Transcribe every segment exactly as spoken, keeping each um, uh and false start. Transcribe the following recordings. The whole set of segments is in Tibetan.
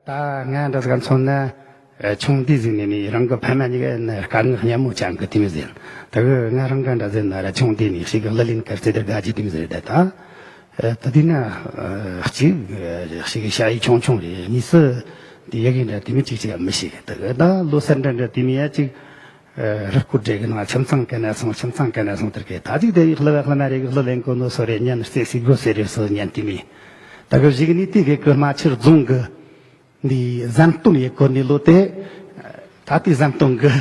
ད་ང་འདྲ་ཟིག་མཚོན་ན། ཨ། ཆུང་དུས་ཟིག་ནས་ནི་རང་གི་ཕ་མ་གཉིས་ཀ་ནི་དཀའ་ངལ་སྙན་མོ་བཅངས་གི་དེ་མོ་ཟིག་ཡིན། ད་གི་ང་རང་ག་འདྲ་ཟིག་ན་ར་ཆུང་དུས་ནས་ཞིག་གི་གླུ་ལེན་གི་རྩེད་དར་དགའ་རྒྱུ་དེ་མོ་ཟིག་རེད་ད། ཨ། ད་དེ་ན། ཨ། གཅིག་ཨ། ཞིག་གི་ཞ་ཡི་ཆུང་ཆུང་རེད། གཉིས་སུ་དེ་ཡི་གེ་འདྲ་དེ་མོ་གཅིག་གཅིག་མི་ཤེས་གི། ད་གི་ད་ལོ་སར་འདྲ་འདྲ་དེ་མོ་ཡ་གཅིག་ཨ། རི་སྐོར་བྲེ་གི་ནང་ཁྱིམ་ཚང་ག་ན་སོང་། ཁྱིམ་ཚང་ག་ན་སོང་། དེར་གི་ད་ཅིག་དེ་ཡི་གླུ་བ་གླུ་མ་རེ་གི་གླུ་ལེན་གོ་ནོ་སོ་རེ་ཉན། རྩེད་སི་གོ་སེ་རེ་སོ་ཉན་དེ་མོ། ད་གི་གཞུག་ནས་དེ་གི་གི་རྨ་ཆུ་རྫོང་གི་འདི་ཟམ་སྟོན་ཡི་གོ་ནི་ལོ་དེ། ད་དེ་ཟམ་སྟོན་གི་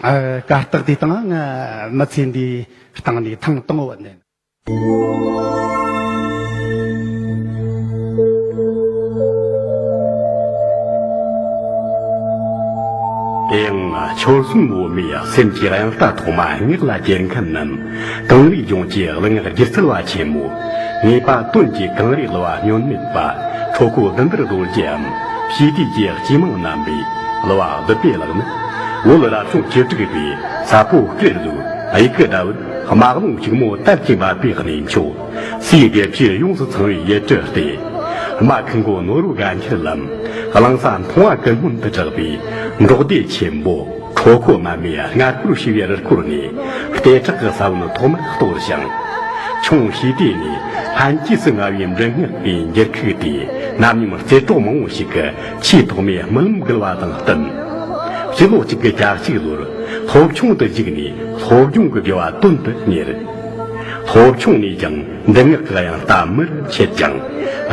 ཨ། གར་སྟེགས་དེ་སྟེང་ང་མི་ཚེ་འདི་སྟེང་ནས་ཐེངས་དང་བོ་ནས། དེ་ཡང་ཆོལ་གསུམ་བོད་མིའི་སེམས་ཀྱི་དབྱངས་རྟ་ཐོག་མ་ངག་ལ་གྱེར་མཁན་ནམ། གངས་རིའི་ལྗོངས་ཀྱི་གླུ་ངག་སྒྱུ་རྩལ་བ་ཆེན་མོ། ངེས་པ་དོན་གྱི་གངས་རིའི་གླུ་བ་བསྙོན་མེད་པ། ཁྲོ་ཁོ་བདུན་ཟླར་རྡོ་རྗེའམ། ཞི་བདེའི་གི་སྐྱེས་མང་རྣམ་པའི་གླུ་བ་བདུད་པའི་ལག་ནི། བོད་རབ་བྱུང་བཅུ་དྲུག་པའི་ས་ཕོ་སྐེད་ལུག་དབྱུག་གུ་ཟླ་བོར་དམག་རླུང་ཕྱུག་མོ་དར་གྱིས་འབབ་པའི་གནས་མཆོག། སའི་དགེ་བཤེས་ཡོངས་སུ་ཚང་བའི་ཡུལ་གྲུ་སྟེ། རྨ་ཁུ་མགོ་ནོར་བུ་དགའ་འཁྱིལ་ལམ། གླིང་ས་མཐོང་བ་ཀུན་སྨོན་དུ་གྲགས་པའི་འབྲོག་སྡེ་ཆེན་པོ། ཁྲོ་ཁོ་མ་མའི་སྔ་སྐོར་ཞེས་པའི་རུ་སྐོར་ནས་ལྟེ་ཁྲག་གི་ས་བོན་ཐོག་མར་གཏོར་ཞིང་། ཁྱུང་ཞི་བདེ་ནས་ལྷན་སྐྱེས་སུ་མངའ་བའི་འབྲི་སྔགས་པའི་འགྱུར་ཁུག་དེས་རྣམ་གཉིས་རྩེ་གྲོགས་མང་བོ་ཞིག་གི་ཆེས་ཐོག་མའི་རྨི་ལམ་བསྒུལ་བ་དང་བསྟུན། སྤྱི་ལོ་གཅིག་དགུ་གྱ་གཅིག་ལོར་སློབ་ཆུང་དུ་བཅུག་ནས་སློབ་སྦྱོང་གི་དགེ་བ་དོན་དུ་གཉེར། སློབ་ཆུང་ནས་ཀྱང་འབྲི་སྔགས་ཀྱི་དབྱངས་རྟ་མུར་མཆེད་ཅིང་།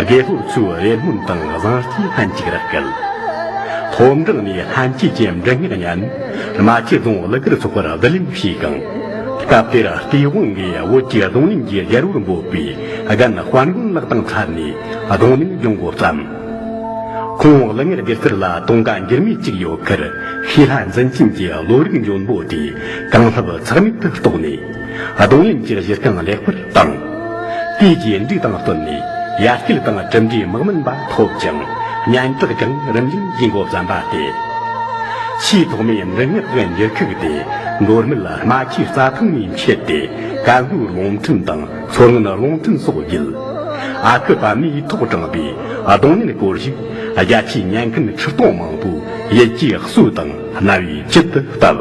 དགེ་སློབ་ཚོའི་རེ་སྨོན་དང་བཟང་བསྟོད་ལྷན་ཅིག་ར་སྐད། སློབ་འབྲིང་ནས་ལྷན་སྐྱེས་ཀྱི་འབྲི་སྔགས་ཉན། རྨ་ཆུ་རྫོང་གླུ་གར་ཚོགས་པར་བསྡུ་ལེན་བྱས་ཤིང་། སྐབས་དེར་སྟེས་དབང་གིས་བོད་ཀྱི་རྡུང་ལེན་གྱི་རྒྱལ་པོར་འབོད་པའི་རྒན་དཔལ་མགོན་ལགས་དང་ཚར་ནས་རྡུང་ལེན་སྦྱོང་འགོ་བརྩམས། ཁོང་གླུ་ངག་སྒྱུ་རྩལ་ལ་དུང་ག་འགྱུར་མེད་ཅིག་ཡོད་ཁར། ཤེས་ལྷ་འཛིན་ཅན་གྱི་བློ་རིག་འཇོན་པོ་དེས་གང་ལྷག་ཚེགས་མེད་དུ་རྟོགས་ནས། རྡུང་ལེན་གྱི་གཞི་རྐང་ལེགས་པར་བཏིང་། དེའི་རྗེས་འབྲུག་དང་བསྟུན་ནས་ཡར་སྐྱེད་དང་གྲུབ་འབྲས་དམག་མིན་པ་ཐོབ་ཅིང་། སྙན་གྲགས་ཀྱང་རིམ་བཞིན་རྒྱས་འགོ་བརྩམས་པ་སྟེ། ཆེས་ཐོག་མའི་འབྲི་སྔགས་ཀྱི་འགྱུར་ཁུག་དེ་མདོ་སྨད་རྨ་ཆུའི་རྩྭ་ཐང་ནས་མཆེད་དེ། ཀན་ལྷོའི་རླུང་འཕྲིན་དང་མཚོ་སྔོན་རླུང་འཕྲིན་སོགས་བརྒྱུད། ཨ་ཁུ་པདྨས་ཐོག་དྲངས་པའི་རྡུང་ལེན་སྐོར་ཞིག་རྒྱ་ཆེའི་ཉན་མཁན་ཁྲི་སྟོང་མང་པོའི་ཡིད་ཀྱི་གསོས་དང་རྣ་བའི་བཅུད་དུ་བཏབ།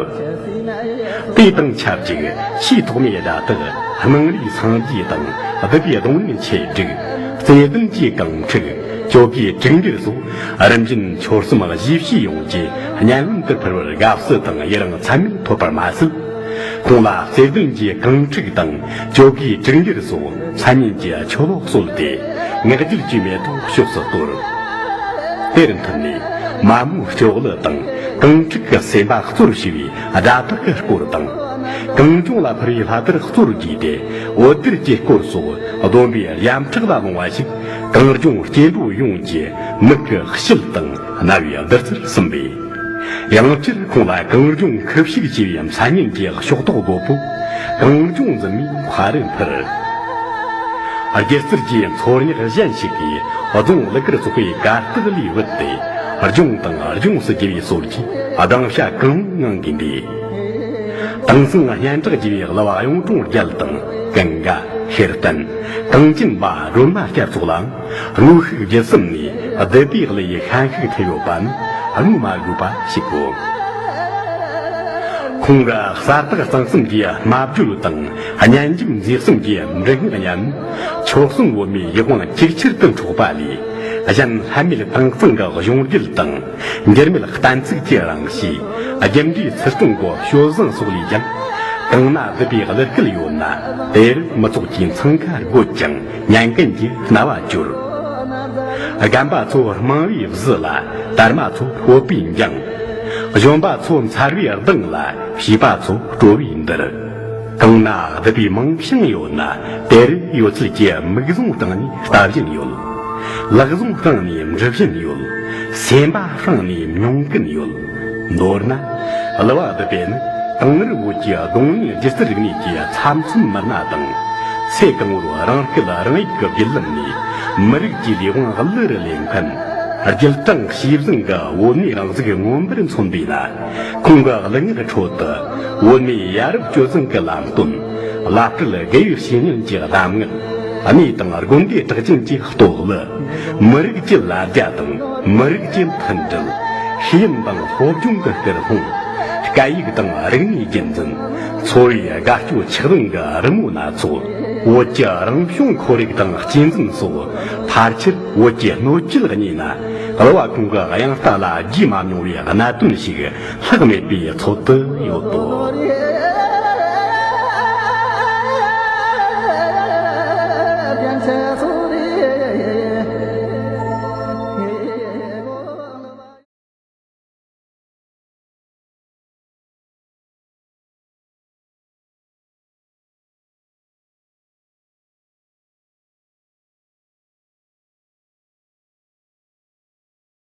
དེ་དང་ཆབས་ཅིག་ཆེས་ཐོག་མའི་སྒྲ་དག་སྣང་རིས་སངས་རྒྱས་དང་བསྡུས་པའི་རྡུང་ལེན་ཆེད་སྒྲིག། རྩེ་ལྡན་གྱི་གང་ཕྲུག། ཇོ་བོའི་དྲུག་འགྲེལ་སོགས་རིམ་བཞིན་ཆོལ་གསུམ་གཞིས་བྱེས་ཡོངས་ཀྱི་སྙན་ལམ་དུ་ཕུལ་བར་དགའ་བསུ་དང་ཡི་རང་ཚད་མེད་ཐོབ་པར་མ་ཟད། ཁོང་ལ་རྩེ་ལྡན་གྱི་གང་ཕྲུག་དང་ཇོ་བོའི་དྲུག་འགྲེལ་སོགས་མཚན་སྙན་གྱི་ཆུ་ལོག་གསོལ་ཏེ། ངག་རྒྱུད་ཀྱི་མེ་ཏོག་ཕྱོགས་སུ་གཏོར། དེར་མཐུད་ནས་མ་མོའི་སྐྱོ་གླུ་དང་། གང་ཕྲུག་གི་སེམས་པ་གཙོར་བྱས་པའི་སྒྲ་དག་གི་སྐོར་དང་། གངས་ལྗོངས་ལ་ཕུལ་བའི་ལྷ་དར་གཙོར་བགྱིས་ཏེ། འོད་སྡེར་གྱི་སྐོར་སོགས་བསྡོམས་པས་ཡ་མཚན་ལ་ལོང་བ་ཞིག། གངས་ལྗོངས་སྐྱེ་འགྲོ་ཡོངས་ཀྱི་མིག་གི་དཔྱིལ་དང་རྣ་བའི་བདུད་རྩིར་ཟིན་པས། ཡང་སྤྱིར་ཁོང་ལ་གངས་ལྗོངས་ཁུ་བྱུག་ཅེས་པའི་མཚན་སྙན་གྱི་ཕྱོགས་གཏོགས་དགོད་པོ་གངས་ལྗོངས་འཛིན་མའི་མཁའ་རུ་འཕུར། སྒྱུ་རྩལ་གྱི་མཚོ་རྙེད་གཞན་ཞིག་གིས་རྫོང་གླུ་གར་ཚོགས་པའི་གར་སྟེགས་ལས་བུད་དེ། ལྗོངས་དང་ལྗོངས་སུ་རྒྱུ་བའི་སྲོལ་གྱི་སྦྲང་ཤ་གང་ངང་གིས་འདས། དེང་སང་སྙན་གྲགས་རྒྱས་པའི་གླུ་བ་གཡུང་དྲུང་རྒྱལ་དང་ཀུན་དགའ། ཤེར་བསྟན། གངས་ཅན་པ་སྒྲོལ་མ་སྐྱབས་སོགས་ལའང་དངོས་ཤུགས་བརྒྱུད་གསུམ་ནས་བསྡུས་པའི་གླུ་ཡི་ཤན་ཤུགས་ཐེབས་ཡོད་པ་ནི་བསྔོ་མ་དགོས་པ་ཞིག་གོ། ཁོང་གི་གསལ་དག་གཙང་གསུམ་གྱི་སྨྲ་བརྗོད་དང་། སྙན་འཇེབས་མཛེས་གསུམ་གྱི་འབྲི་སྔགས་ཉམས། ཆོལ་གསུམ་བོད་མིའི་ཡིད་དབང་ཅིག་ཆར་དུ་འཕྲོག་པ་ལས། གཞན་ལྷད་མེད་དྭངས་གཙང་གི་གཞུང་རྒྱུད་དང་། འགྱུར་མེད་བརྟན་ཚུགས་ཀྱི་རང་གཤིས། རྒྱུ་འབྲས་ཚུལ་སྟོན་གྱི་སྤྱོད་བཟང་སོགས་ལས་ཀྱང་། གང་ན་བསྡུས་པའི་གླུ་སྐད་ཡོད་ན། དེར་མི་ཚོགས་ཀྱི་འཚང་ཁ་རྒོད་ཅིང་། ཉན་མཁན་གྱི་རྣ་བ་གྱུར། རྒན་པ་ཚོ་རྨང་བུའི་གཟི་ལ། དར་མ་ཚོ་སྤོབས་པས་འགྱིང་། གཞོན་པ་ཚོ་མཚར་བའི་གདངས་ལ། བྱིས་པ་ཚོ་སྤྲོ་བའི་འདིར། གང་ན་བསྡུས་པའི་མིང་བྱང་ཡོད་ན། དེར་ཡོད་ཚད་ཀྱི་མིག་བཟུང་སྟེང་ནས་ལྟ་བཞིན་ཡོད། ལག་བཟུང་སྟེང་ནས་འབྲི་བཞིན་ཡོད། སེམས་པ་སྟེང་ནས་མྱོང་གིན་ཡོད། མདོར་ན། གླུ་བ་བསྡུས་པས་ནི་དེང་རབས་བོད་ཀྱི་རྡུང་ལེན་སྒྱུ་རྩལ་རིག་གནས་ཀྱི་ཚབ་མཚོན་མི་སྣ་དང་། ཚེ་གང་བོར་རང་སྐད་རང་ཡིག་གི་བརྒྱུད་ལམ་ནས་མི་རིགས་ཀྱི་ལས་དབང་གླུ་རུ་ལེན་མཁན། རྒྱུད་གྲངས་ཤེས་བཟང་གི་བོད་གནས་རང་གཟུགས་མངོན་པར་མཚོན་པས་ན། ཁོང་གི་གླུ་ངག་ཁྲོད་དུ་བོད་མིའི་ཡ་རབས་སྤྱོད་བཟང་གི་ལམ་སྟོན། བླ་སྤྲུལ་དགེ་བའི་བཤེས་གཉེན་གྱི་གདམས་ངག། གནས་དང་དགོན་སྡེ་གྲགས་ཅན་གྱི་སྟོད་ལ། མི་རིགས་ཀྱི་ལ་རྒྱ་དང་མི་རིགས་ཀྱི་མཐུན་སྒྲིལ། ཤེས་ཡོན་དང་སློབ་སྦྱོང་གི་སྐུལ་སློང་། སྐད་ཡིག་དང་རིག་གནས་རྒྱུན་འཛིན། འཚོ་བའི་དགའ་སྐྱོ་ཆགས་སྡང་གི་རི་མོ་སྣ་ཚོགས། བོད་ཀྱི་རང་བྱུང་ཁོར་ཡུག་དང་གཅེས་འཛིན་སོགས། ཕལ་ཆེར་བོད་ཀྱི་སྣོད་བཅུད་གཉིས་ན་གླུ་བ་ཁོང་གི་དབྱངས་རྟ་ལ་བརྗེད་མ་མྱོང་བའི་གནད་དོན་ཞིག་ལྷག་མེད་པའི་ཚོད་དུ་ཡོད་དོ།